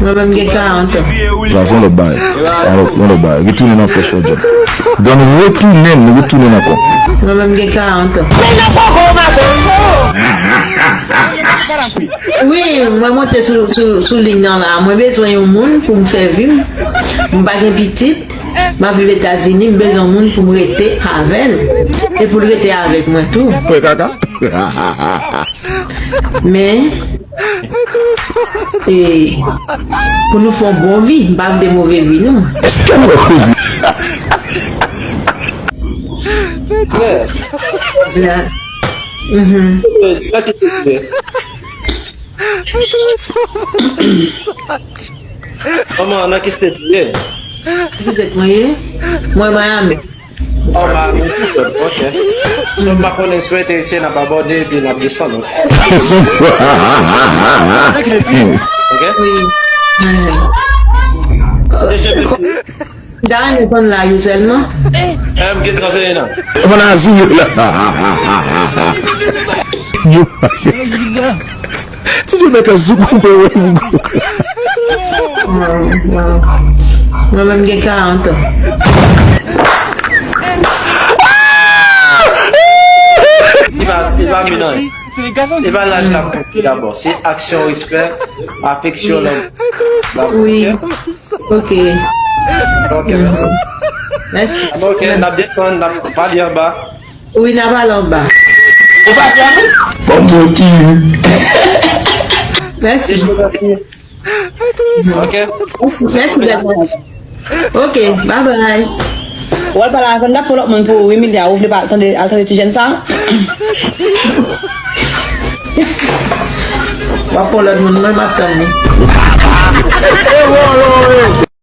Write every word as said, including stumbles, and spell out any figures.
Mwen menm gen karant an. Sa se yon lòt bagay. Yon lòt bagay. Retounen nan fè chòt djòb. Donn retounen, retounen ankò. Mwen menm gen karant an. Wi, mwen monte sou, sou, sou liy nan la. Mwen bezwen yon moun pou m fè vi m. M pa gen pitit. M ap viv Etazini, m bezwen yon moun pou m rete avè l. E pou l rete avèk mwen tou. Kwè kaka. Men, e, pou nou fè yon bon vi, m pa vle move vi, non. Èske nou wè koze? Ya. Mhm. Kòman, nan ki state ou ye? Ki state mwen ye? Mwen Miami. Oh, Miami. Ok. So, m pa konnen si w enterese, n ap abòde epi n ap desann. Ok? Wi. Mhm. M ta renmen konn laj ou sèlman. M gen trannteyen an. Konn azou yo la. Yo. Ti Dye mèt azou konpè wè. Mwen menm gen karant an. Li pa, li pa minan. E pa laj la konte dabò. Se aksyon, respè, afeksyon, lanmou. Wi. Ok. Ok, mèsi. Mèsi. Ok, n ap desann, n ap pale anba. Wi, n a pale anba. Ou pa fèmen? Bon, bon, ti. Mèsi. Ok. Mèsi, mèsi, bèl mwen. Ok, bye bye. Ou al pale avè l, n ap pran lòt moun pou Emilia, ou vle pa tande, al tande ti jèn sa? W ap pran lòt moun, mwen m ap tann li.